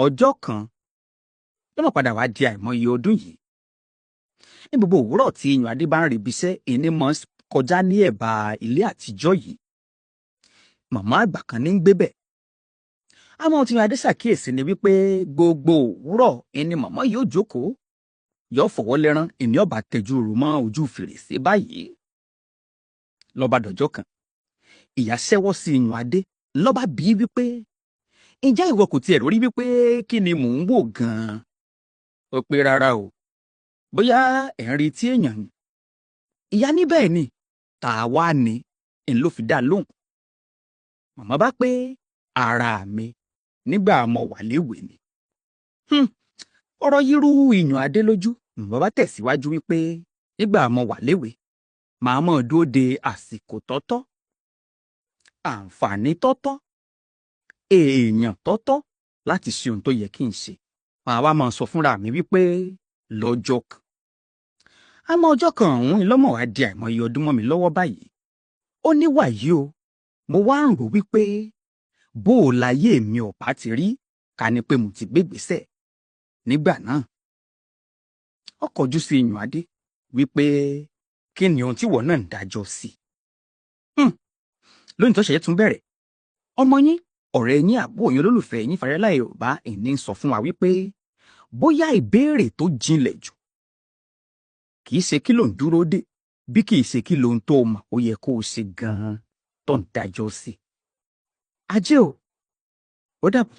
Ọjọ́ kan lọ́mọ padà wá di àìmọye ọdún yìí. Ní gbogbo òwúrọ̀ tí Iyùn Adé bá ń rebi iṣẹ́, ìní mọ́ kọjá ní ẹ̀bá ilé àtijọ́ yìí. Màmá àgbà kan ní ń gbé bẹ̀. Àmọ́ ohun tí Iyùn Adé ṣàkíyèsí ni wípé gbogbo òwúrọ̀ ìní màmá yóò jókòó, yóò fọwọ́ lẹ́rán, ìní ọba tẹjú rò mọ́ ojú fèrèsé báyìí. Lọ́ba dọ̀jọ́ kan, ìyá ṣẹ́wọ́ sí Iyùn Adé lọ́ba bí wípé, ǹjẹ́ ìwọ kò tiẹ̀ rí wípé kí ni mò ń wò gan-an? Ó pé rárá o, bóyá ẹ̀ ń retí èèyàn ni. Ìyá ní bẹ́ẹ̀ ni, tà wá ni, ń ló fi dá lóhùn. Màmá bá pé ara mi nígbà mo wà léwe ni. Ọ̀rọ̀ yìí rú Iyùn Adé lójú. Màmá bá tẹ̀síwájú wípé nígbà mo wà léwe, màá mọ̀ dúró de àsìkò tọ́tọ́, àǹfààní tọ́tọ́, èèyàn tọ́tọ́ láti ṣe ohun tó yẹ kí n ṣe. Màá wá máa sọ fúnra mi wípé lọ́jọ́ kan. Àmọ́ ọjọ́ kan ọ̀hún ìlọ́mọ̀ wá di àìmọye ọdún mọ́ mi lọ́wọ́ báyìí. Ó ní wàyí o, mo wá ń rò wípé bó o láyé mi ò bá ti rí ká ní pé mo ti gbégbèsè nígbà náà. Ó kọjú sí Iyùn Adé wípé kí ni ohun tí ìwọ náà ń dájọ́ sí? Lónìí tó ṣẹ̀ṣẹ̀ tún bẹ̀rẹ̀. Ọmọ yín, ọ̀rẹ́ yín, àbúrò yín, olólùfẹ́ yín Fàrẹ́lá Yorùbá ìní ń sọ fún wa wípé bóyá ìbéèrè tó jinlẹ̀ jù kì í ṣe kí ló ń dúró dè bí kì í ṣe kí ló ń tó mọ̀ ó yẹ kó o ṣe gan-an tó ń dájọ́ sí. Ajé o, ó dàbọ̀.